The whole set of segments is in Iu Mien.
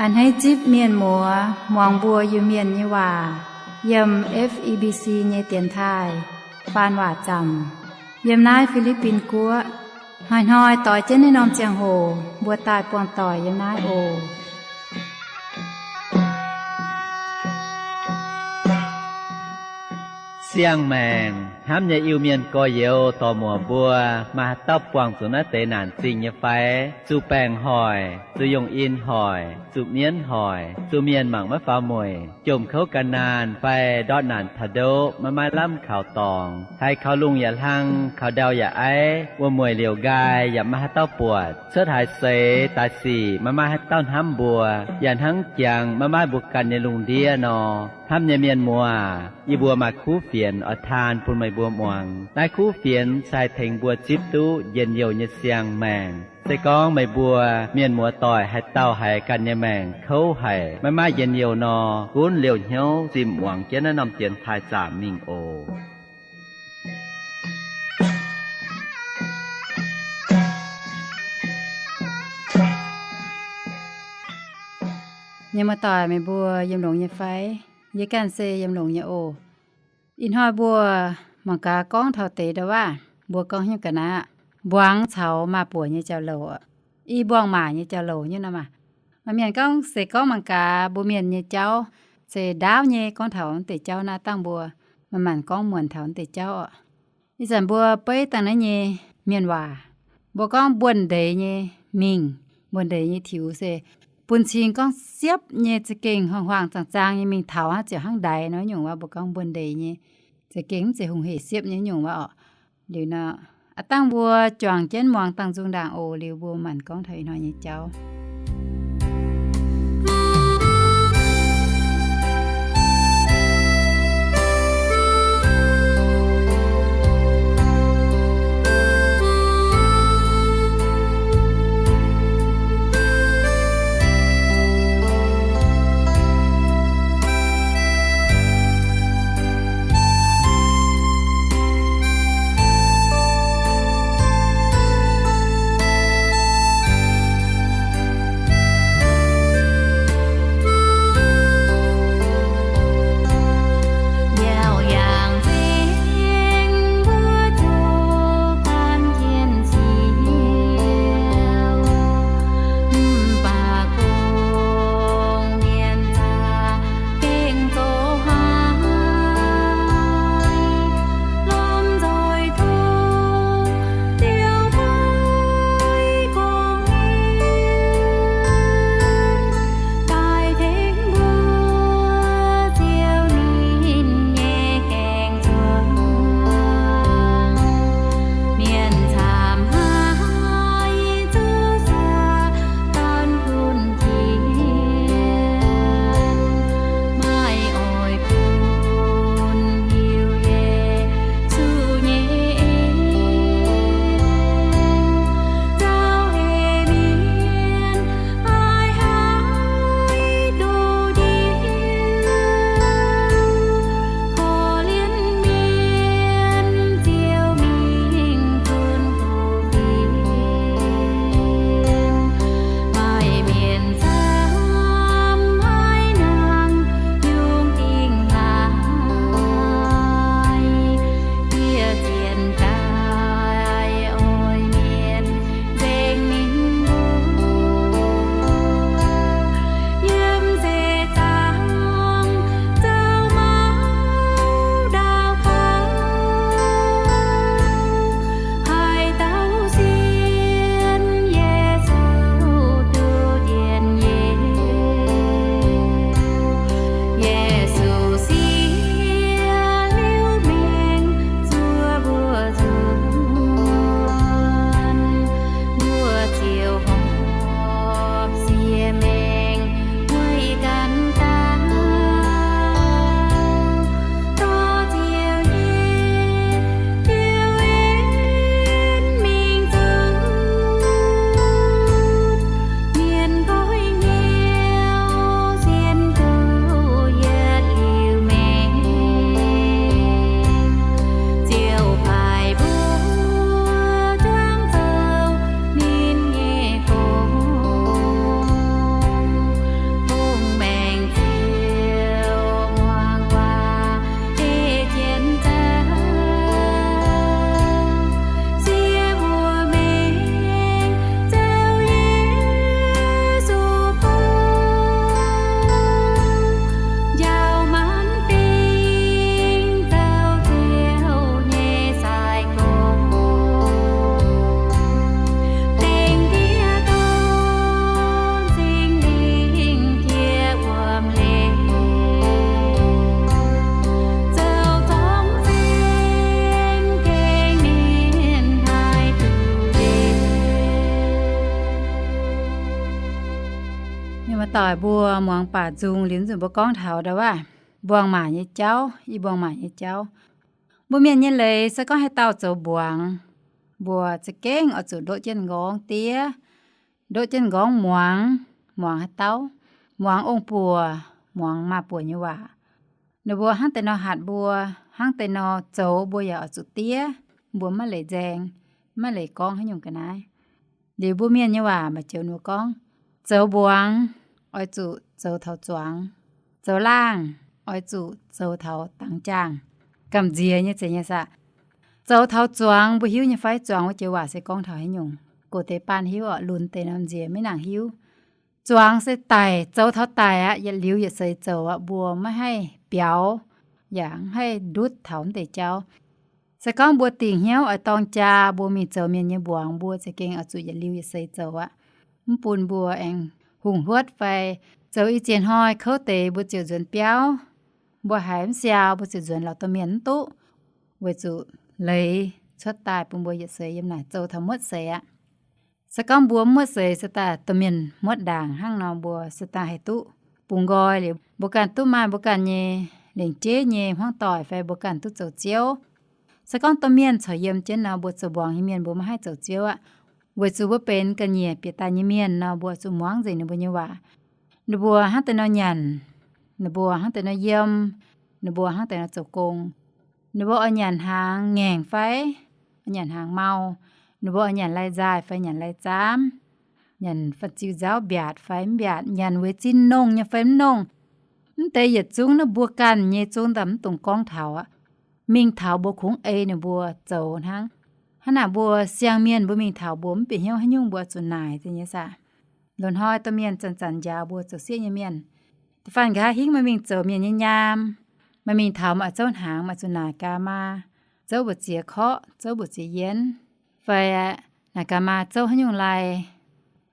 A'hneiv zipv mienh muoz muangx mbuo Iu-Mienh nyei waac yiem F E B C nyei dienx taaih faan waac zaamc yiem naaiv Fi^li^bin Guoqv. Hnoi-hnoi doix jienv naaiv norm ziangh hoc mbuo daaih buangh doic yiem naaiv oc. Siang-maengc hnamv nyei Iu-Mienh gorx-youz dorc-muoc mbuo, maaih haaix dauh buangh zuqc naaiv deix naanc zingh nyei fai? Zuqc baengc hoic, zuqc yongh in hoic, zuqc mienv hoic, zuqc mienh mangc maiv faaux mueic, jomc kouv gan naanh fai ndortv naanc taux ndoqv maiv maaih lamh kaux dorngx, haiz kaux lungh yaac hlang, kaux ndau yaac aiv, wuom-mueic liouc nqaai yaac maiv maaih haaix dauh buatc, cuotv haaix seix daaih sic maiv maaih haaix dauh hnamv mbuo, yaac hnangv jangx maiv maaih mbuo ganh nyei lungh ndiev nor. Hnamv nyei mienh muoz, yie mbuo maaih kuv fienx oix taan bun meih mbuo muangx. Naaiv kuv fienx se haih tengx mbuo zipv duqv njien-youh nyei siang-maengc. Se gorngv meih mbuo mienh muoz doic haaix dauh haiz ganh nyei maengc kouv haic, maiv maaih njien-youh nor, gunv liouh hnyouv zimh muangx jienv naaiv norm dienx taaih zaamc mingh oc. Mienh muoz doic, meih mbuo yiem longx nyei fai? Yie ganh se yiem longx nyei oc. Ih hnoi mbuo mangc gaax gorngv taux deix ndau-waav, mbuo gorngv hnyouv ga'naaiv aqv, mbuangz caux maaz-buoc nyei jauv-louc, i mbuangz-maac nyei jauv-louc nyei nor maah. Maaih mienh gorngv se gorngv mangc gaax mbuo mienh nyei jauv se ndaauv nyei, gorngv taux naaiv deix jauv naaiv dangh mbuo manc-manc gorngv muonc taux naaiv deix jauv oc. Ih zanc mbuo beiv dangh naaiv nyei mienh waac, mbuo gorngv mbuonx-ndeic nyei mingh, mbuonx-ndeic nyei tiux se bun cing gorngv siepv nyei za'gengh huaang-huaang zaang-zaang nyei mingh taux hnangv ziouc hnangv ndaix nor nyungc waac. Mbuo gorngv mbuonx-ndeic nyei za'gengh mv zeiz hungh hec siepv nyei nyungc waac oc. Liuz nor, aav dangh mbuo juangc jienv muangx dangh nzung ndaangc oc. Liuz mbuo manc gorngv taux ih hnoi nyei jauv. Doic mbuo muangx baac nzung liuz nzunc mbuo gorngv taux ndau wuov mbuangz-maac nyei jauv, i mbuangz-maac nyei jauv. Mbuo mienh nyei leiz se gorngv haaix dauh zoux mbuangz, mbuo za'gengh oix zuqc ndoqv jienv nqorngv diev, ndoqv jienv nqorngv muangx, muangx haaix dauh, muangx ong-buoc, muangx maa-buoc nyei waac. Ninh mbuo hnangv deix nor hatc mbuo, hnangv deix nor zoux mbuo yaac oix zuqc diev, mbuo maiv leiz nzaeng, maiv leiz gorngv haaix nyungc ga'naaiv. Liuz mbuo mienh nyei waac maaih joux ninh mbuo gorngv, zoux mbuangz oix zuqc zoux taux zuangx, zoux laangh oix zuqc zoux taux dangx jaangh. Gamh nziex nyei zeiz nyei saah? Zoux taux zuangx mbuo hiuv nyei fai? Zuangx wuov joux waac se gorngv taux haaix nyungc? Gox deix baan hiuv oc, lunx deix nor nziex maiv nangc hiuv. Zuangx se daic, zoux taux daic aqv, yietc liuz yietc seix zoux aqv, mbuo maiv haih biaux, yaac maiv haih ndutv taux mv deix jauv. Se gorngv mbuo dingc hnyouv oix dorng jaa mbuo mingh zoux mienh nyei mbuangz, mbuo za'gengh oix zuqc yietc liuz yietc seix zoux aqv. Mv bun mbuo aengx hungh hluotv fai zoux i ziex hnoi kouv deix mbuo ziouc nzuonx biauv. Mbuo haiz mv siaau mbuo ziouc nzuonx lorz domh mienh mv duqv, weic zuqc leiz cuotv daaih bun mbuo yietc seix yiem naaic zoux taux muotv seix aqv. Se gorngv mbuo muotv seix se daaih domh mienh muotv ndaangc hnangv nor, mbuo se daaih haih duqv bungx nqoi liuz mbuo ganh duqv maaih mbuo ganh nyei lengc jeiv nyei hmuangv doic fai mbuo ganh duqv zoux ziouv. Se gorngv domh mienh corc yiem jienv nor, mbuo zoux mbuangz nyei mienh mbuo maiv haih zoux ziouv aqv. Weic zuqc mbuo benx ga'nyiec bieqc daaih nyei mienh nor, mbuo zuqc muangx nzengc ninh mbuo nyei waac. Ninh mbuo hnangv deix nor nyanc, ninh mbuo hnangv deix nor yiem, ninh mbuo hnangv deix nor zoux gong, ninh mbuo oix nyanc hnaangx ngaengc fai oix nyanc hnaangx mau, ninh mbuo oix nyanc lai nzaaih fai nyanc lai zaamv, nyanc fan-ziu nzauv mbiaatc fai mv mbiaatc, nyanc weic zinh nongh nyei fai mv nongh. Mv deix yietc zungv naaiv mbuo ganh nyei zungv daaih mv dungx gorngv taux aqv. Mingh taux mbuo kungx ei ninh mbuo zoux hnangv. Hnangv naaic mbuo siang-mienh mbuo mingh taux mbuo mv bieqc hnyouv haaix nyungc mbuo zuqc naaic nyei saah? Loz-hnoi domh mienh zanc-zanc njaaux mbuo zoux sieqv nyei mienh. Da'faanh nqa'haav hingv maaih mingh zoux mienh nyei nyaam, maaih mingh taux maaih zouv hnaangx maaih zuqc naaic gaax maa, zouv mbu'ziex korqv, zouv mbu'ziex yienx, fai naaic gaax maa zouv haaix nyungc lai,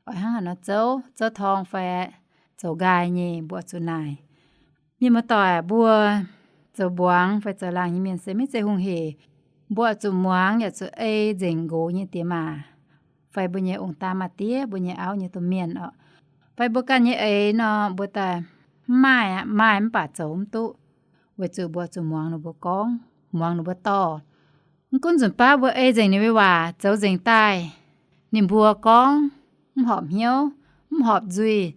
oix hnangv haaix nor zouv, zouv torng fai zoux nqaai nyei mbuo zuqc naaic. Mienh muoz-doic, mbuo zoux mbuangz fai zoux laangh nyei mienh se maiv zeiz hungh hec. Mbuo oix zuqc muangx yaac zuqc ei nzengc nqox nyei diex maac, fai mbuo nyei ong-daa maa-diev, mbuo nyei auv nyei domh mienh oc. Fai mbuo ganh nyei eix nor mbuo daaih mv maaih aqv, maaih mv baac zoux mv duqv, weic zuqc mbuo zuqc muangx ninh mbuo gorngv, muangx ninh mbuo dorh. Mv gunv nzunc baav mbuo ei nzengc ninh mbuo waac zoux nzengc daaih, ninh mbuo gorngv mv horpc hnyouv, mv horpc nzuih,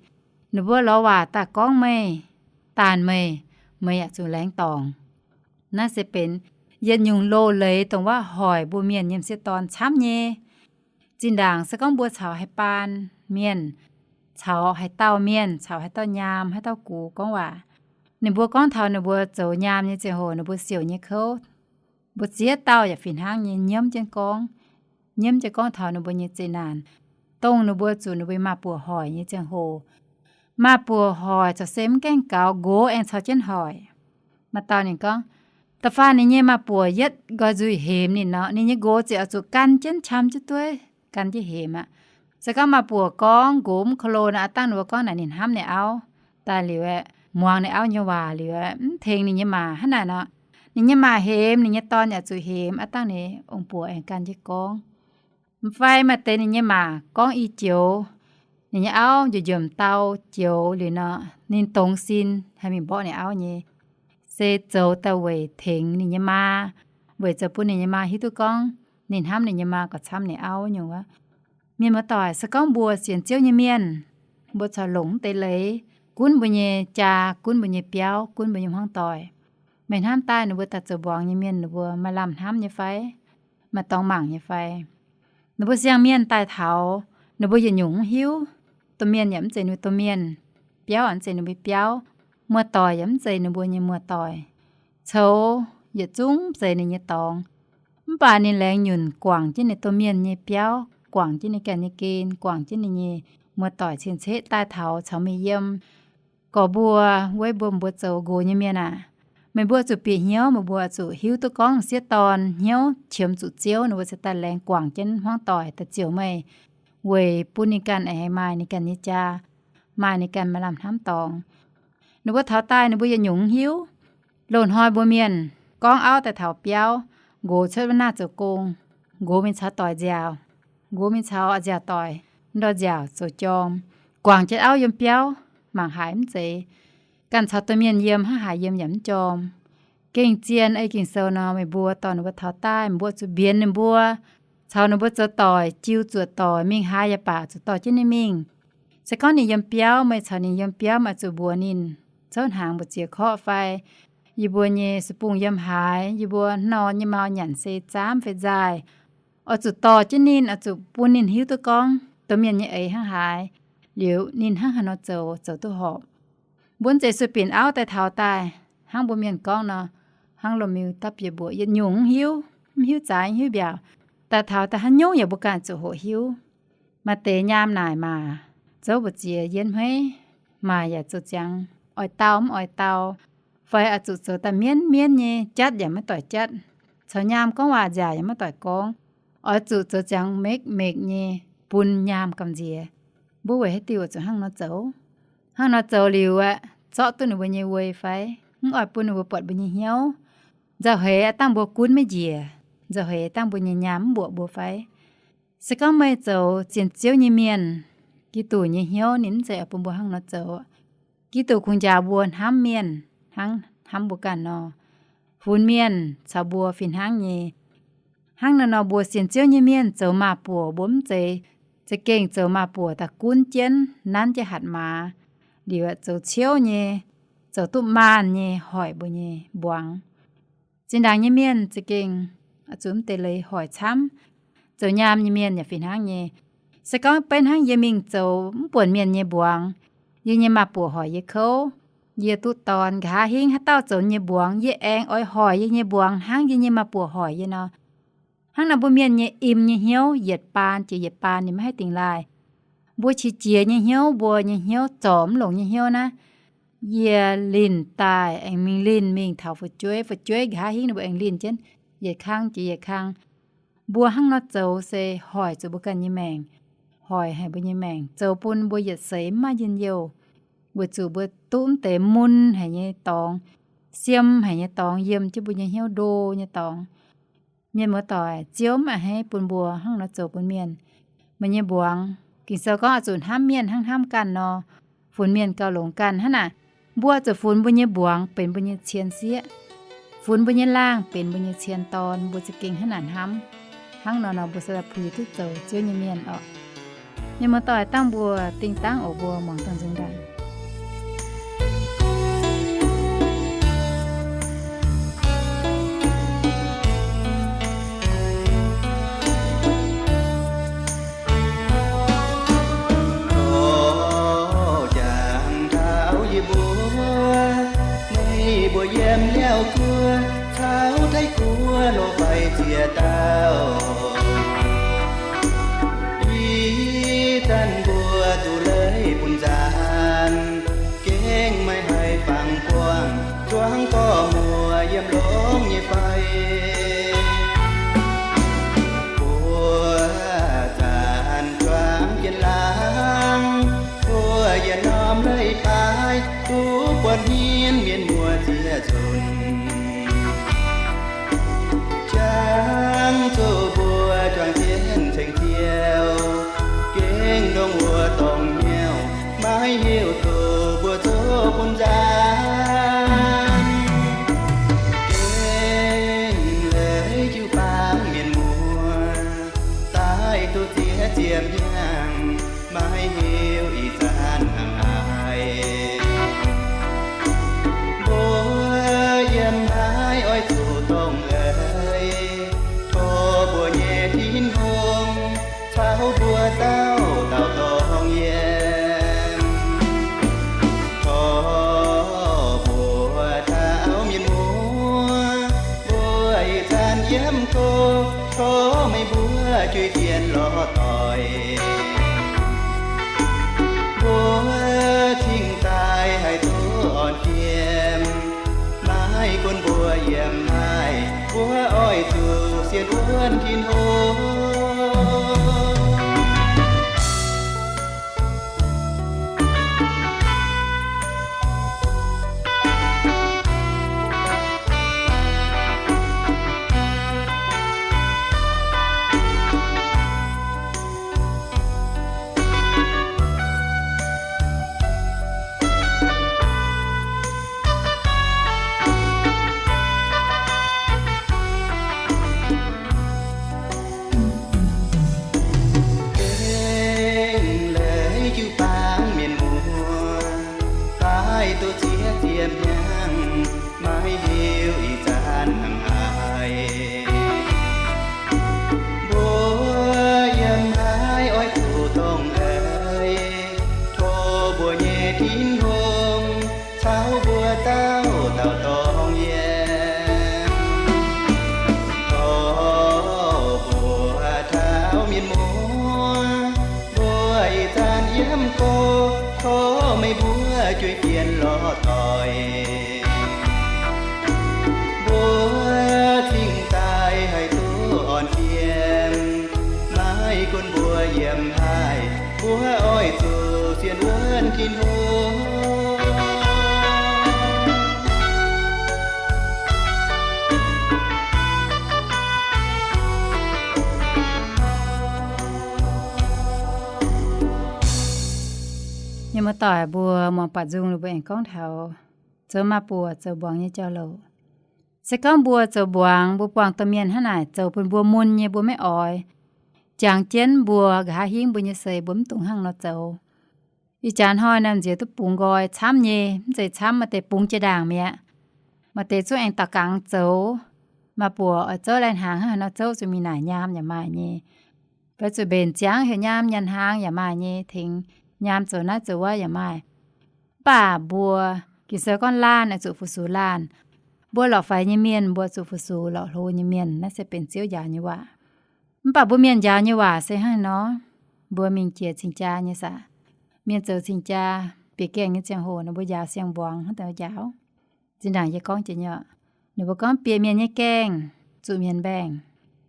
ninh mbuo lorz waac daaih gorngv meih, daanh meih, meih yaac zuqc laengz dorngc. Naaiv se benx yietc nyungc loz-leiz dongh wuov hoic mbuo mienh nyei m'sieqv dorn camv nyei. Zinh ndaangc se gorngv mbuo caux haaix baan mienh, caux haaix dauh mienh, caux haaix dauh nyaam, haaix dauh gux gorngv waac, ninh mbuo gorngv taux ninh mbuo zoux nyaam nyei ziangh hoc ninh mbuo siouc nyei kouv, mbuo ziex dauh yaac fih hnangv nyei nyiemv jienv gorngv, nyiemv jienv gorngv taux ninh mbuo nyei zeqc naanc, dongh ninh mbuo zuqc ninh mbuo maa-buoc hoic nyei ziangh hoc. Maa-buoc hoic corc se mv gaengh gaux, nqox aengx caux jienv hoic. Maaih dauh ninh gorngv, da'faanh ninh nyei maa-buoc yietv nqoi nzuih hemx ninh nor, ninh nyei nqox ziouc oix zuqc gan jienv qam jienv dueiv, gan jienv hemx aqv. Se gorngv maa-buoc gorngv nqox mv ko lo nor, aav dangh ninh mbuo gorngv naaic ninh hnamv ninh auv. Daaih liuz aeqv, muangx ninh auv nyei waac liuz aeqv, mv tengx ninh nyei maa hnangv naaic nor, ninh nyei maa hemx, ninh nyei dorn yaac zuqc hemx, aav dangh ninh ong-buoc aengx gan jienv gorngv. M'fai maaih deix ninh nyei maa gorngv i joux, ninh nyei auv njuov njuov m'dau joux liuz nor, ninh dongz sin haih mingh mborqv ninh auv nyei, se zoux daaih weic tengx ninh nyei maa, weic zoux bun ninh nyei maa hiuv duqv gorngv ninh hnamv ninh nyei maa gorqv camv ninh auv nyungc wuov. Mienh muoz-doic, se gorngv mbuo sienx Ziouv nyei mienh, mbuo corc longc mv deix leiz gunv mbuo nyei jaa, gunv mbuo nyei biauv, gunv mbuo nyei hmuangv doic. Meih hnamv daaih ninh mbuo daaih zoux mbuangz nyei mienh ninh mbuo maaih lamh hnamv nyei fai? Maaih dorngx mangc nyei fai? Ninh mbuo siang-mienh daaih taux, ninh mbuo yietc nyungc mv hiuv. Domh mienh yaac mv zeiz ninh mbuo domh mienh, biauv yaac mv zeiz ninh mbuo biauv, muoz-doic yaac mv zeiz ninh mbuo nyei muoz-doic, coux yietc zungv mv zeiz ninh nyei dorngx. Mv baac ninh laengz nyunc guangc jienv ninh domh mienh nyei biauv, guangc jienv ninh ganh nyei gen, guangc jienv ninh nyei muoz-doic cien-ceqv daaih taux caux meih yiem. Gorx mbuo, weiv mbuo, mbuo zoux nqox nyei mienh aac, meih mbuo zuqc bieqc hnyouv, meih mbuo zuqc hiuv duqv gorngv m'sieqv dorn hnyouv qiemx zuqc Ziouv, ninh mbuo cingx daaih laengz guangc jienv hmuangv doic daaih ziouc meih, weic bun ninh ganh aengx maaih ninh ganh nyei jaa, maaih ninh ganh maaih lamh hnamv dorngx. Ninh mbuo taux daaih ninh mbuo yietc nyungc mv hiuv. Loz-hnoi mbuo mienh gorngv auv daaih taux biauv, nqox cuotv wuov naah zoux gong, nqox mingh caux doic nziaauc, nqox mingh caux a'nziaauc doic ndorh nziaauc zoux jorm, guangc jienv auv yiem biauv, mangc haiz mv zeiz. Ganh caux domh mienh yiem hnangv haaix yiem yaac mv jorm. Gengh zien ei Ging-Sou nor, meih mbuo dorh ninh mbuo taux daaih, mbuo zuqc mbienx ninh mbuo, caux ninh mbuo zoux doic, jiu zuoqc doic, mingh haaix yaac baac zuqc dorh jienv ninh mingh. Se gorngv ninh yiem biauv, meih caux ninh yiem biauv, meih zuqc mbuox ninh, zouv hnaangx mbu'ziex korqv fai yie mbuo nyei su-bungh yiem haaix, yie mbuo nor nyei mau nyanc se zaamv fai nzaaih. Oix zuqc dorh jienv ninh, oix zuqc bun ninh hiuv duqv gorngv domh mienh nyei eix hnangv haaix, liuz ninh hnangv haaix nor zoux, zoux duqv horpc. Mbuo mv zeiz sueih binc auv daaih taux daaih, hnangv mbuo mienh gorngv nor, hnangv loz-miu dapv bieqc mbuoqc, yietc nyungc mv hiuv, mv hiuv zaaix, mv hiuv mbiaauc. Daaih taux daaih haaix nyungc yaac mbuo ganh zuqc hoqc hiuv. Maaih deix nyaam naaic maah, zouv mbu'ziex yiem hmeiv, maaic yaac zoux ziangx oix dau mv oix dau, fai oix zuqc zoux daaih mienv mienv nyei, jatv yaac maiv doic jatv, caux nyaam gorngv waac nziaauc yaac maiv doic gorngv, oix zuqc zoux ziangx mekv mekv nyei bun nyaam gamh nziex. Mbuo weic haaix diuc oix zuqc hnangv nor zoux? Hnangv nor zoux liuz aeqv, zorqv duqv ninh mbuo nyei wuic fai? Mv oix bun ninh mbuo buatc mbuo nyei hnyouv. Nzauh heix dangh mbuo gunv maiv njiec, nzauh heix dangh mbuo nyei nyaam mv mbuoqc mbuo fai? Se gorngv meih zoux sienx Ziouv nyei mienh, Giduc nyei hnyouv ninh mv zeiz oix bun mbuo hnangv nor zoux. Giduc kungx njaaux mbuo hnamv mienh hnangv hnamv mbuo ganh nor. Funx mienh caux mbuo fih hnangv nyei. Hnangv naaiv nor mbuo sienx Ziouv nyei mienh zoux maaz-buoc, mbuo mv zeiz za'gengh zoux maaz-buoc daaih gunv jienv, nanv jienv hatc maaz, liuz zoux ciouv nyei, zoux duqv maanh nyei hoic mbuo nyei mbuangz. Zinh ndaangc nyei mienh za'gengh zuqc mv deix leiz hoic camv. Zoux nyaam nyei mienh yaac fih hnangv nyei. Se gorngv beiv hnangv yie mingh zoux mv buonc mienh nyei mbuangz, yie nyei maaz-buoc hoic yie kouv, yie duqv dorn, nqa'haav hingv haaix dauh zoux nyei mbuangz yie aengx oix hoic yie nyei mbuangz hnangv yie nyei maaz-buoc hoic yie nor. Hnangv naaiv mbuo mienh nyei im nyei hnyouv yietc baan jiex yietc baan ninh maiv haih dingx laaih. Mbuo qiex jiez nyei hnyouv, mbuo nyei hnyouv zorc mv longc nyei hnyouv naaiv, yie linh daaih aengx mingh linh mingh taux fu'jueiv, fu'jueiv nqa'haav hingv ninh mbuo aengx linh jienv yietc kang jiex yietc kang. Mbuo hnangv nor zoux se hoic zuqc mbuo ganh nyei maengc, hoic haic mbuo nyei maengc, zoux bun mbuo yietc seix mv maaih njien-youh, weic zuqc mbuo duqv mv deix mun haic nyei dorngx, siem haic nyei dorngx yiem jienv mbuo nyei hnyouv ndo nyei dorngx. Mienh muoz-doic, Ziouv mv a'hneiv bun mbuo hnangv nor zoux bun mienh. Meih nyei mbuangz, Ging-Sou gorngv oix zuqc hnamv mienh hnangv hnamv ganh nor. Funx mienh gauh longx ganh hnangv naaic. Mbuo zuqc funx mbuo nyei mbuangz benx mbuo nyei cien sieqv, funx mbuo nyei laangh benx mbuo nyei cien dorn, mbuo za'gengh hnangv naaic hnamv. Hnangv nor nor mbuo se puix duqv zoux Ziouv nyei mienh orqc. Mienh muoz-doic, dangh mbuo dingh dangv oc, mbuo muangx dangh nzung ndaangc. Dorh jangx taux yie mbuo, meih mbuo yiem Liaauc Guoqv caux Taiv Guoqv nor fai ziex dauh, ih zanc mbuo duqv leiz bun nzaanx, gengh maiv haih fangx buangh zuangx gorx-muoc yiem longx nyei fai. Buo zanc juangc jienv laangz, mbuo yietc norm leiz-baaix duqv buatc hmien mienh muoz ziex nzunc. Jangx zuqc mbuo juangc jienv ceng-ziouc, gengh ndongc wuov dorngx hnyouv maiv heuc doqc mbuo zoux bun nzaanx. Gengh leiz jiu-baang mienh muoz daaih duqv ziex ziepc hnyangx, maiv heuc ih zanc hnangv haaix. Mbuo yiem naaiv oix zuqc dongh eix, tov mbuo nyei Tin-Hungh caux mbuo dauh dauh dongh yiem. Tov mbuo taux mienh muoz, mbuo ih zanc yiem go, tov meih mbuo juix fienx lorz doic. Mbuo cingx daaih haih duqv orn fiem, maiv gunv mbuo yiem naaiv, mbuo oix zuqc sienx wuonv Tin-Hungh. Hiuv ih zanc hnangv haaix, mbuo yiem naaiv oix zuqc dongh eix, tov mbuo nyei Tin-Hungh caux mbuo dauh dauh dongh yiem. Tov mbuo taux mienh muoz, mbuo ih zanc yiem go, tov meih mbuo jueiv fienx lorz doic. Mbuo cingx daaih haih duqv orn fiem, maiv gunv mbuo yiem naaiv, mbuo oix zuqc sienx wuonv Tin-Hungh. Mienh muoz-doic mbuo, muangx buatc nzung ninh mbuo aengx gorngv taux zoux maa-buoc zoux mbuangz nyei jauv-louc. Se gorngv mbuo zoux mbuangz, mbuo buangh domh mienh hnangv naaic zoux bun mbuo mun nyei, mbuo maiv oix. Jangx jienv mbuo nqa'haav hingv mbuo nyei seix mbuo mv dungx hnangv nor zoux. Ih jaax hnoi naaiv nziex duqv bungx nqoi camv nyei, mv zeiz camv, maaih deix bungx jiex ndaangc mi'aqv. Maaih deix zungv aengx daaux gangx zoux. Maa-buoc oix zouv lai-hnaangx hnangv haaix nor zouv zuqc mingh naaic nyaam yaac maaih nyei. Fai zuqc mbenc ziangv heuc nyaam nyanc hnaangx yaac maaih nyei, tengx nyaam zoux naaiv zoux wuov yaac maaih. Mv baac mbuo Ging-Sou gorngv laanh oix zuqc fu-sux laanh. Mbuo lorqc faix nyei mienh mbuo zuqc fu-sux lorqc hlo nyei mienh. Naaiv se benx Ziouv njaaux nyei waac. Mv baac mbuo mienh njaaux nyei waac se hnangv nor, mbuo mingh jiex cing-jaa nyei sac. Mienh zoux cing-jaa bieqc gaengh nyei ziangh hoc ninh mbuo njaaux siang-mbuangz hnangv deix njaaux. Zinh ndaangc yie gorngv jiex nyei, ninh mbuo gorngv bieqc mienh nyei gaengh zuqc mienh mbaengh,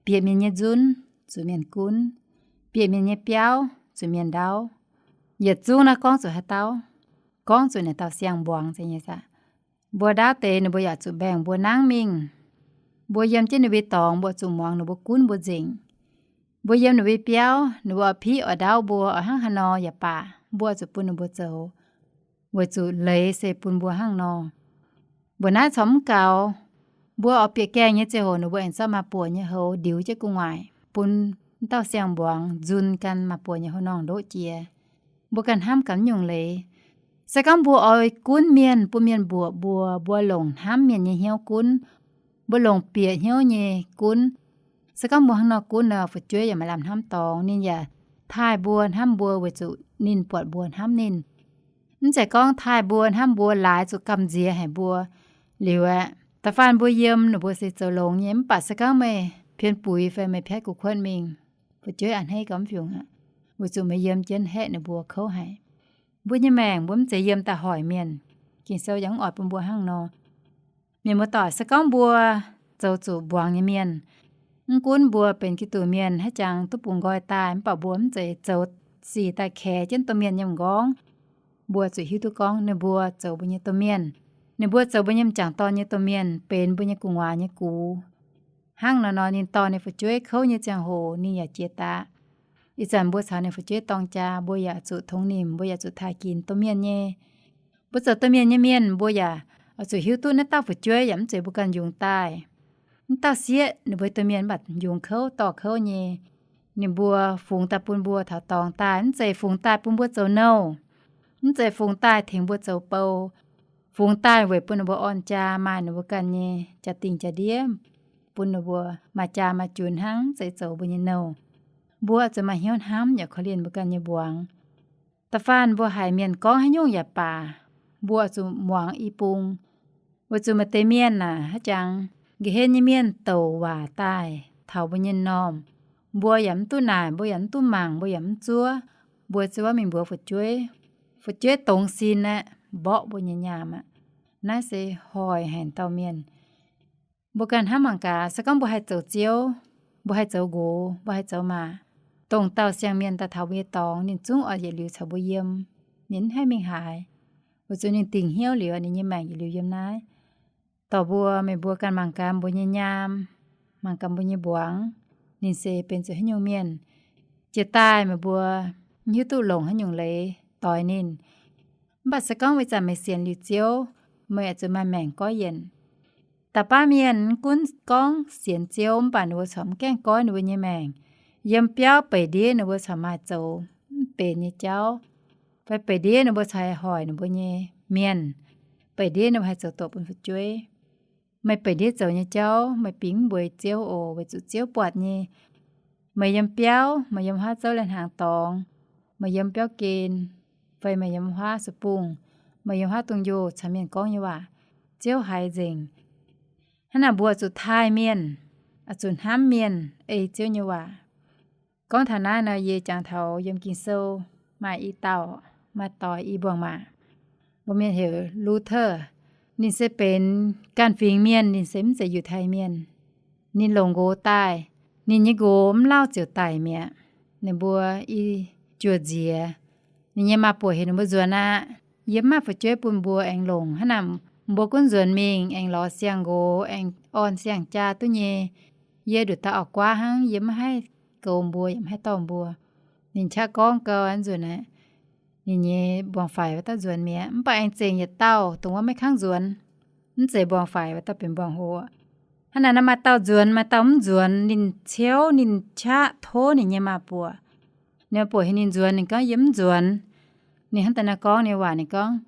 bieqc mienh nyei nzunv zuqc mienh gunv, bieqc mienh nyei biauv zuqc mienh ndaauv. Yietc zungv naaiv gorngv zuqc haaix dauh? Gorngv zuqc naaic dauh siang-mbuangz nyei sac. Mbuo ndaauv deix ninh mbuo yaac zuqc mbaengh mbuo nangv mingh. Mbuo yiem jienv ninh mbuo dorngx mbuo zuqc muangx ninh mbuo gunv mbuo nzengc. Mbuo yiem ninh mbuo biauv ninh mbuo oix piqv oix ndaauv mbuo oix hnangv haaix nor yaac baac mbuo zuqc bun ninh mbuo zoux, weic zuqc leiz se bun mbuo hnangv nor. Mbuo naaiv corc mv gaux, mbuo oix bieqc gaengh nyei ziangh hoc ninh mbuo aengx zorqv maa-buoc nyei houx ndiux jienv gu'nguaaic bun dauh siang-mbuangz nzunc gan maa-buoc nyei houx-norngh ndoqv jiex. Mbuo ganh hnamv gaax nyungc leiz. Se gorngv mbuo oix gunv mienh, bun mienh mbuoqc mbuo, mbuo longc hnamv mienh nyei hnyouv gunv, mbuo longc bieqc hnyouv nyei gunv. Se gorngv mbuo hnangv nor gunv nor, fu'jueiv yaac maaih lamh hnamv dorngx, ninh yaac taaih mbuo hnamv mbuo weic zuqc ninh buatc mbuo hnamv ninh. Mv zeiz gorngv taaih mbuo hnamv mbuo laaix zuqc gamh nziex haic mbuo. Liuz aeqv, da'faanh mbuo yiem ninh mbuo se zoux longx nyei, mv baac se gorngv meih pien buix fai meih piatv gu kuotv mingh, fu'jueiv a'hneiv gauh mv fiungc aqv, weic zuqc meih yiem jienv haeqv ninh mbuo kouv haic. Mbuo nyei maengc mbuo mv zeiz yiem daaih hoic mienh. Ging-Sou yaac mv oix bun mbuo hnangv nor. Mienh muoz-doic, se gorngv mbuo zoux zuqc mbuangz nyei mienh, mv gunv mbuo benx Giduc mienh haaix jangx duqv bungx nqoi daaih, mv baac mbuo mv zeiz zoux sic daaih kaex jienv domh mienh nyei m'nqorngv, mbuo zuqc hiuv duqv gorngv ninh mbuo zoux mbuo nyei domh mienh. Ninh mbuo zoux mbuo nyei m'jangc dorn nyei domh mienh, benx mbuo nyei gu'nguaaz nyei gux. Hnangv nor nor ninh dorh ninh fu'jueiv kouv nyei ziangh hoc ninh yaac jiex daqc. Ih zanc mbuo caux ninh fu'jueiv dorng jaa, mbuo yaac zuqc tongx nimc, mbuo yaac zuqc taaih ginx domh mienh nyei. Mbuo zoux domh mienh nyei mienh, mbuo yaac oix zuqc hiuv duqv naaiv dauh fu'jueiv yaac mv zeiz mbuo ganh yungz daaih. Mv dauh sieqv ninh mbuo domh mienh mv baac yungz kouv dorh kouv nyei. Ninh mbuo fungx daaih bun mbuo taux dorngx daaih, mv zeiz fungx daaih bun mbuo zoux nouh, mv zeiz fungx daaih tengx mbuo zoux bou. Fungx daaih weic bun ninh mbuo orn jaa maaih ninh mbuo ganh nyei jaa-dingh jaa-ndiev, bun ninh mbuo maaih jaa maaih junx hnangv, mv zeiz zoux mbuo nyei nouh. Mbuo zuqc maaih hnyouv hnamv yaac korv-lienh mbuo ganh nyei mbuangz. Da'faanh mbuo haiz mienh gorngv haaix nyungc yaac baac, mbuo zuqc muangx i bung. Weic zuqc maaih deix mienh aac, haaix jangx nqa'hien nyei mienh douc waac daaih taux mbuo nyei m'normh, mbuo yaac mv duqv naaic, mbuo yaac mv duqv mangc, mbuo yaac mv zuov. Mbuo ziouc mingh mbuox fu'jueiv. Fu'jueiv dongz sin aeqv, mborqv mbuo nyei nyaam aqv. Naaiv se hoic haic dauh mienh. Mbuo ganh hnamv mangc gaax, se gorngv mbuo haih zoux ziouv, mbuo haih zoux nqox, mbuo haih zoux maac, dongh dauh siang-mienh daaih taux mbuo nyei dorngx, ninh zungv oix yietc liuz caux mbuo yiem. Ninh mv haih mingh haaix, weic zuqc ninh dingc hnyouv liuz, ninh nyei maengc yietc liuz yiem naaiv. Dorh mbuo, meih mbuo ganh mangc gaax mbuo nyei nyaam, mangc gaax mbuo nyei mbuangz, ninh se benx zuqc haaix nyungc mienh. Jiex daaih meih mbuo mv hiuv duqv longc haaix nyungc leiz doix ninh. Mv baac se gorngv wuov zanc meih sienx liuz Ziouv, meih oix zuqc maaih maengc goiv yienc. Da'faanh mienh mv gunv gorngv sienx Ziouv mv baac ninh mbuo corc mv gaengh goiv ninh mbuo nyei maengc. Yiem biauv beic ndiev ninh mbuo corc maaih zoux mv benx nyei jauv, fai beic ndiev ninh mbuo corc haih hoic ninh mbuo nyei mienh, beic ndiev ninh mbuo haih zoux doqc bun fu'jueiv. Meih beic ndiev zoux nyei jauv meih bingx mv mbueiz Ziouv oc, weic zuqc Ziouv buatc nyei. Meih yiem biauv, meih yiem huaav zouv lai-hnaangx dorngx, meih yiem biauv gen, fai meih yiem huaav su bungh, meih yiem huaav dungz-njoh caux mienh gorngv nyei waac, Ziouv haiz nzengc. Hnangv naaic mbuo zuqc taaih mienh, zuqc hnamv mienh ei Ziouv nyei waac. Gorngv taux naaiv nor, yie jangx taux yiem Ging-Sou maaih i dauh, maaih doix i mbuangz-maac, mbuo mienh heuc Luther. Ninh se benx ganh fingx mienh, ninh se mv zeiz Yiutai Mienh. Ninh longc nqox daaih, ninh nyei nqox mv lauh ziouc daic mi'aqv. Ninh mbuo i juoh nziex, ninh nyei maa-buoc heuc ninh mbuo nzuonx aqv. Yie mv maaih fu'jueiv bun mbuo aengx longc. Hnangv naaic mbuo gunv nzuonx mingh aengx lorz siang-nqox, aengx orn siang-jaa duqv nyei. Yie nduqc dauh auv-guaav hnangv, yie maiv haih goux mbuo yaac maiv haih dorh mbuo. Ninh qaqv gorngv gau nzuonx aqv. Ninh nyei mbuangz-faix wuov dauh nzuonx mi'aqv. Mv baac aengx zengc yietc dauh dongh wuov maiv kangv nzuonx. Mv zeiz mbuangz-faix wuov dauh benx mbuangz-hoc. Hnangv naaic nor maaih dauh nzuonx, maaih dauh mv nzuonx. Ninh ciouv, ninh qaqv tov ninh nyei maa-buoc. Ninh maa-buoc heuc ninh nzuonx, ninh gorngv, Yie mv nzuonx. Ninh hnangv daaih nor gorngv ninh waac, ninh gorngv,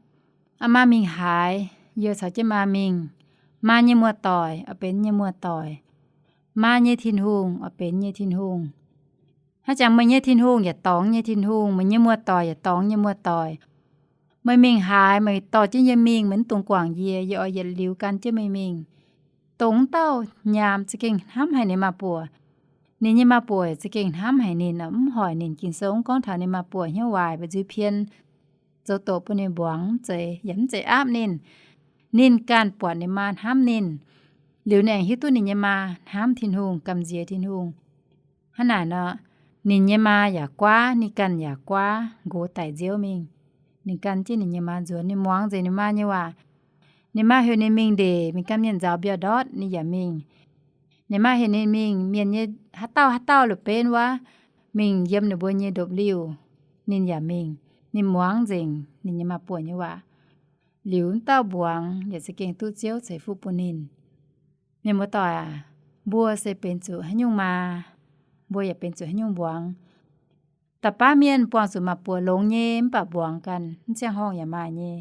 Aa maa mingh haaix, yie caux jienv maa mingh. Maa nyei muoz-doic oix benx nyei muoz-doic. Maa nyei Tin-Hungh oix benx nyei Tin-Hungh. Hnangv jangx meih nyei Tin-Hungh yaac dorngx nyei Tin-Hungh, meih nyei muoz-doic yaac dorngx nyei muoz-doic. Meih mingh haaix, meih dorh jienv yie mingh, meih mv dungx guangc yie, yie oix yietc liuz gan jienv meih mingh. Dongh wuov dauh nyaam za'gengh hnamv haic ninh maa-buoc. Ninh nyei maa-buoc za'gengh hnamv haic ninh, mv hoic ninh. Ging-Sou mv gorngv taux ninh maa-buoc hnyouv waaic, mbu'ziex pien zoux doqc bun ninh mbuangz, mv zeiz, yaac mv zeiz aapv ninh. Ninh ganh buatc ninh maa hnamv ninh. Liuz ninh aengx hiuv duqv ninh nyei maa hnamv Tin-Hungh, gamh nziex Tin-Hungh. Hnangv naaic nor, ninh nyei maa yaac guaav, ninh ganh yaac guaav, nqox daic nziouv mingh. Ninh gan jienv ninh nyei maa nzuonx, ninh muangx nzengc ninh maa nyei waac. Ninh maa heuc ninh mingh ndeic mingh gan mienh nzaaux mbiauh ndortv, ninh yaac mingh. Ninh maa heuc ninh mingh mienh nyei haaix dauh haaix dauh la'benv wuov, mingh yiem ninh mbuo nyei ndopv-liuh, ninh yaac mingh. Ninh muangx nzengc ninh nyei maa-buoc nyei waac. Liuz wuov dauh mbuangz yaac za'gengh duqv Ziouv ceix fuqv bun ninh. Mienh muoz-doic aac, mbuo se benx zuqc haaix nyungc maa, mbuo yaac benx zuqc haaix nyungc mbuangz. Da'baav mienh buangh zuqc maa-buoc longx nyei mv baac mbuangz ganh, mv ziangh horngh yaac maaih nyei.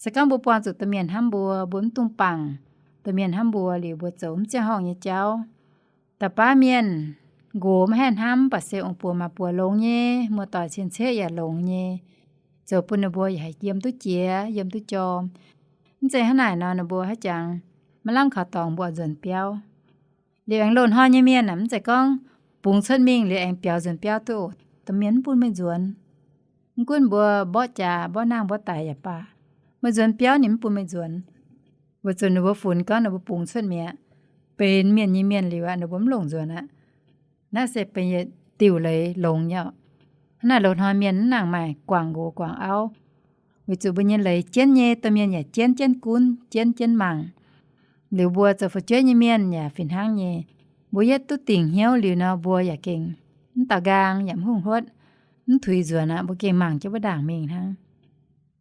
Se gorngv mbuo buangh zuqc domh mienh hnamv mbuo, mbuo mv dungx bangc domh mienh hnamv mbuo liuz mbuo zoux mv ziangh horngh nyei jauv. Da'baav mienh nqox maiv haih hnamv, mv baac se ong-buoc maa-buoc longx nyei, muoz-doic cien-ceqv yaac longx nyei, zoux bun ninh mbuo yaac haih yiem duqv jiex, yiem duqv jorm. Mv zeiz hnangv naaic nor, ninh mbuo haaix jangx maiv lamh kaux dorngx mbuo nzuonx biauv. Liuz aengx loz-hnoi nyei mienh aeqv, mv zeiz gorngv bungx cuotv mingh liuz aengx biaux nzuonx biauv duqv oc. Domh mienh mv bun meih nzuonx. Mv gunv mbuo mborqv jaax, mborqv nangh, mborqv daic yaac baac, meih nzuonx biauv ninh mv bun meih nzuonx. Weic zuqc ninh mbuo funx gorngv ninh mbuo bungx cuotv mi'aqv, benx mienh nyei mienh liuz aqv, ninh mbuo mv longc nzuonx aqv. Naaiv se benx yietc diuc leiz longx nyei oc. Hnangv naaic loz-hnoi mienh mv nangc maaih guangc nqox guangc auv, weic zuqc mbuo nyei leiz jienv nyei, domh mienh yaac jienv, jienv gunv, jienv, jienv mangc. Liuz mbuo zoux fu'jueiv nyei mienh yaac fih hnangv nyei. Mbuo yietv duqv dingc hnyouv liuz nor, mbuo yaac gengh mv daux nqaang yaac mv hungh hluotv, mv tuix nzuonx aqv. Mbuo gengh mangc jienv wuov ndaangc mingh hnangv.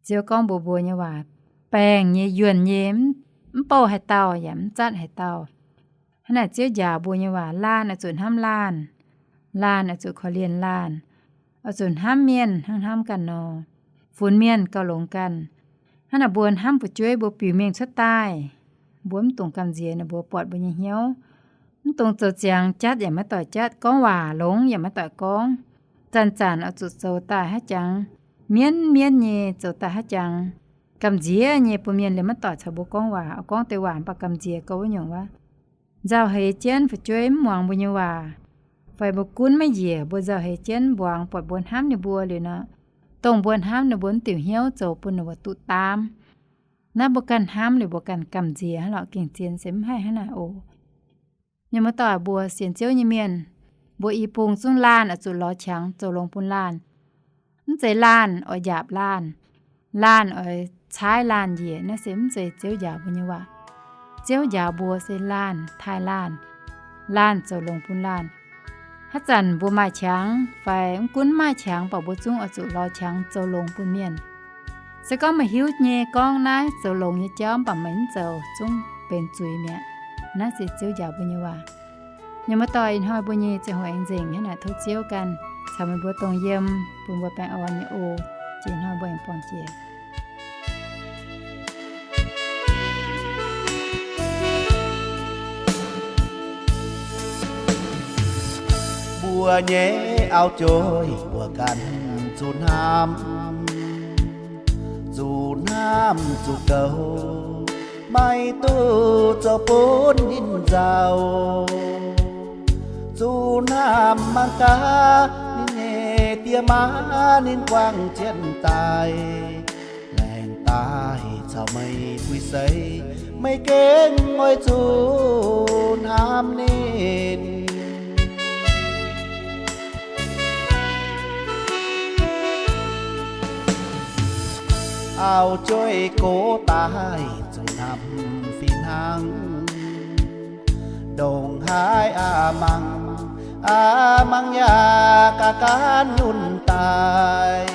Ziouv gorngv mbuox mbuo nyei waac baengh nyei, yuonh nyei, mv bouh haaix dauh yaac mv zatv haaix dauh. Hnangv naaic Ziouv njaaux mbuo nyei waac, laanh oix zuqc hnamv laanh, laanh oix zuqc korv-lienh laanh, oix zuqc hnamv mienh hnangv hnamv ganh nor, funx mienh gauh longx ganh. Hnangv naaic mbuo hnamv fu'jueiv, mbuo biux mengh cuotv daaih, mbuo mv dungx gamh nziex ninh mbuo buatc mbuo nyei hnyouv. Mv dungx zoux ziangx jatv yaac maiv doic jatv, gorngv waac longx yaac maiv doic gorngv. Zanc-zanc oix zuqc zoux daaih haaix jangx mienv mienv nyei, zoux daaih haaix jangx gamh nziex nyei, bun mienh liemh maiv doic caux mbuo gorngv waac. Oix gorngv deix waac mv baac gamh nziex gauh wuov nyungc wuov. Nzauh heix jienv fu'jueiv mv muangx mbuo nyei waac, fai mbuo gunv maiv njiec, mbuo nzauh heix jienv mbuangz buatc mbuo hnamv ninh mbuo liuz nor, dongh mbuo hnamv ninh mbuo wuov diuc hnyouv zoux bun ninh mbuo duqv daamv. Naaiv mbuo ganh hnamv liuz mbuo ganh gamh nziex hnangv lorqc, gengh zien se mv haih hnangv naaic oc. Mienh muoz-doic, mbuo sienx Ziouv nyei mienh, mbuo i bung zungv laanh oix zuqc lorz qangx zoux longx bun laanh. Mv zeiz laanh oix njaapc laanh, laanh oix caaiv laanh njiec, naaiv se mv zeiz Ziouv njaaux mbuo nyei waac. Ziouv njaaux mbuo se laanh taaih laanh, laanh zoux longx bun laanh. Haaix zanc mbuo maaih qangx fai mv gunv maaih qangx, mv baac mbuo zungv oix zuqc lorz qangx zoux longx bun mienh. Se gorngv meih hiuv nyei gorngv naaiv zoux longx nyei jauv, mv baac meih mv zoux, zungv benx zuiz mi'aqv. Naaiv se Ziouv njaaux mbuo nyei waac. Mienh muoz-doic, ih hnoi mbuo nyei ziangh hoc aengx nzengc hnangv naaic, tov Ziouv ganh caux meih mbuo dongh yiem, bun mbuo baengh orn nyei oc. Jiex hnoi mbuo aengx buangh jiex. Mbuo nyei auv-joih mbuo ganh zuqc hnamv, zuqc hnamv zuqc goux, maiv duqv zoux bun ninh nzauh. Zuqc hnamv mangc gaax ninh nyei die maa, ninh guangc jienv daaih, laengz daaih caux meih puix seix, meih gengh oix zuqc hnamv ninh. Auv-joih gox daaih zuqc hnamv fih hnangv. Ndongc haaix aqc mangc, aqc mangc yaac gaax gaanv nyunc daaih.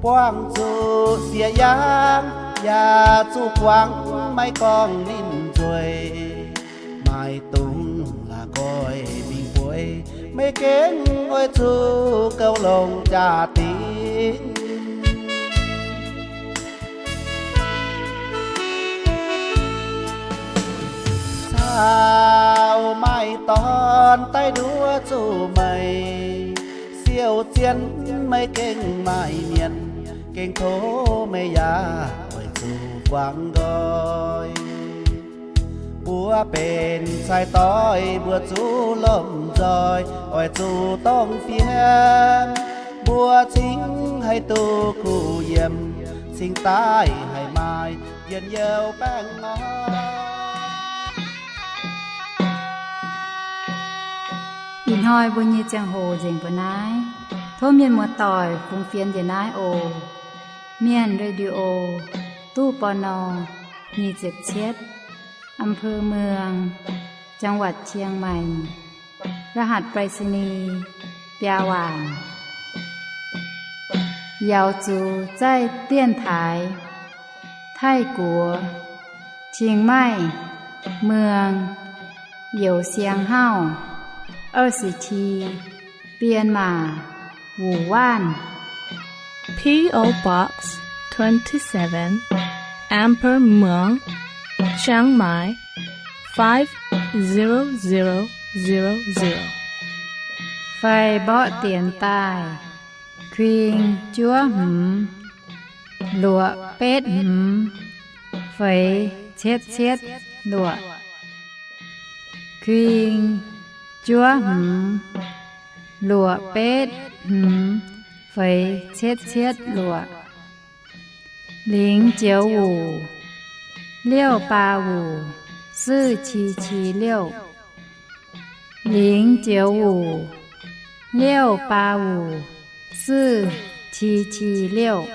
Buangh zuqc sieqv yaangv yaac zuqc guangc, maiv gorngv ninh nzueic. Maaih dungz la'nqoix mingh bueix, meih gengh oix zuqc goux longx jaa-dingh. Caux maaih dorn daaih nduov zuqc meih, siou zien meih gengh maaih mienh, gengh tov meih yaac oix zuqc guangc nqoi. Mbuo benx cai doix mbuo zuqc lomh nzoih, oix zuqc dongh fiem. Mbuo cingx haih duqv kuh yiem, cingx daaih haih maaih njien-youh baengh orn. Ih hnoi mbuo nyei ziangh hoc nzengc mbuo naaiv. Tov mienh muoz-doic fungx fienx njiec naaiv oc. Mienh Radio, ตู้ ปณ. nyic ziepc cietv, อำเภอเมือง จังหวัดเชียงใหม่ รหัสไปรษณีย์ biaa waanc. Yaux zuqc zaih dienx taaix Taiv-Guoqv, Chiang Mai, Mueang, Youz Siang Hauv, 二十七, Bienh Maac, Wuc Waanv. P O Box twenty-seven, Amber Muang, Chiang Mai, five zero zero zero zero. Fai mborqv dienx daaih, kuing juov hmz, luoqc betv hmz, feix cietv cietv luoqc. Kuing juov hmz, luoqc betv hmz, feix cietv cietv luoqc. 零九五, 六八五, 四七七六. 零九五, 六八五, 四七七六.